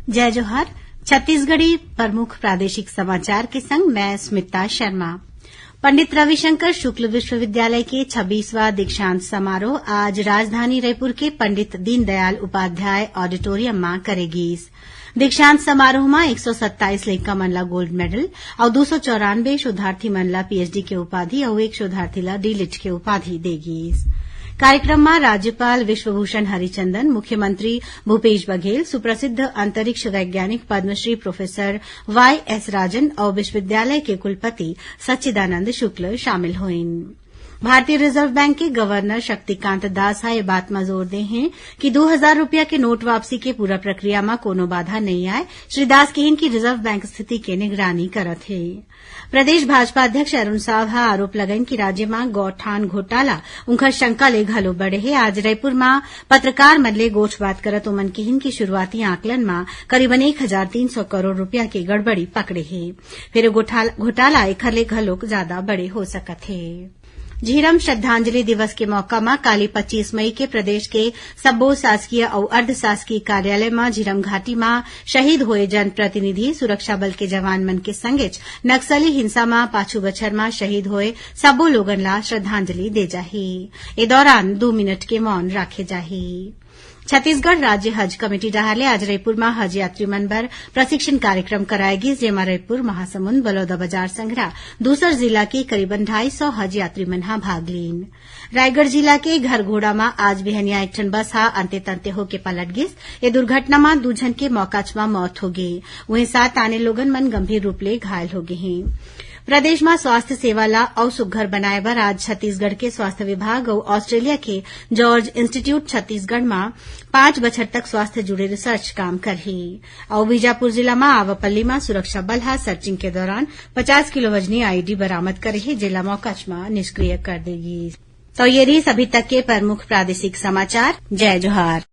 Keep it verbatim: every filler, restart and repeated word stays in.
जय जोहार। छत्तीसगढ़ी प्रमुख प्रादेशिक समाचार के संग मैं स्मिता शर्मा। पंडित रविशंकर शुक्ल विश्वविद्यालय के छब्बीसवाँ दीक्षांत समारोह आज राजधानी रायपुर के पंडित दीनदयाल उपाध्याय ऑडिटोरियम म करे गीस। दीक्षांत समारोह म एक सौ सत्ताईस लइका मन ला गोल्ड मेडल अउ दू सौ चौरानबे शोधार्थी मन ला पीएचडी के उपाधि अउ एक शोधार्थी ला डीलिट के उपाधि दे गीस। कार्यक्रम म राज्यपाल विश्वभूषण हरिचंदन, मुख्यमंत्री भूपेश बघेल, सुप्रसिद्ध अंतरिक्ष वैज्ञानिक पद्मश्री प्रोफेसर वाई एस राजन अउ विश्वविद्यालय के कुलपति सच्चिदानंद शुक्ल शामिल होइन। भारतीय रिजर्व बैंक के गवर्नर शक्तिकांत दास ह ए बात म जोर दे हें कि दू हजार रुपया के नोट वापसी के पूरा प्रक्रिया म कोनो बाधा नइ आय। श्री दास कहिन कि रिजर्व बैंक स्थिति के निगरानी करत हे। प्रदेश भाजपा अध्यक्ष अरुण साव ह आरोप लगाइन कि राज्य म गौठान घोटाला उंखर शंका ले घलो बढ़े हे। आज रायपुर म पत्रकार मन ले गोठबात करत ओमन किहिन कि शुरुआती आकलन म करीबन एक हजार तीन सौ करोड़ रुपया के गड़बड़ी पकड़े हे, फेर घोटाल-, घोटाला एखर ले घलोक ज्यादा बड़े हो सकत हे। झीरम श्रद्धांजलि दिवस के मौका म काली पच्चीस मई के प्रदेश के सब्बो शासकीय अउ अर्ध शासकीय कार्यालय म झीरम घाटी म शहीद होए जनप्रतिनिधि, सुरक्षा बल के जवान मन के संगेच नक्सली हिंसा म पाछू बछर म शहीद होए सब्बो लोगन ला श्रद्धांजलि दे जाही। ए दौरान दू मिनट के मौन राखे जाही। छत्तीसगढ़ राज्य हज कमेटी डहार ले आज रायपुर म हज यात्री मन बर प्रशिक्षण कार्यक्रम कराए गिस, जेमा रायपुर, महासमुंद, बलौदाबाजार संघरा दूसर जिला के करीबन ढाई सौ हज यात्री मन ह भाग लीन। रायगढ़ जिला के घरघोड़ा म आज बिहनिया एक ठन बस ह अंते तंते होके पलट गिस। ए दुर्घटना म दू झन के मौकाच म मौत हो गे, उहें सात आने लोगन मन गंभीर रूप ले घायल हो गे हें। प्रदेश म स्वास्थ्य सेवा ला अउ सुघ्घर बनाए बर आज छत्तीसगढ़ के स्वास्थ्य विभाग अउ ऑस्ट्रेलिया के जॉर्ज इंस्टीट्यूट छत्तीसगढ़ म पांच बछर तक स्वास्थ्य जुड़े रिसर्च काम करही। अउ बीजापुर जिला म आवापल्ली म सुरक्षा बल ह सर्चिंग के दौरान पचास किलो वजनी आईईडी बरामद करे हे, जेला मौकाच म निष्क्रिय कर दे गिस। तो ये रहिस अभी तक के प्रमुख प्रादेशिक समाचार। जय जोहार।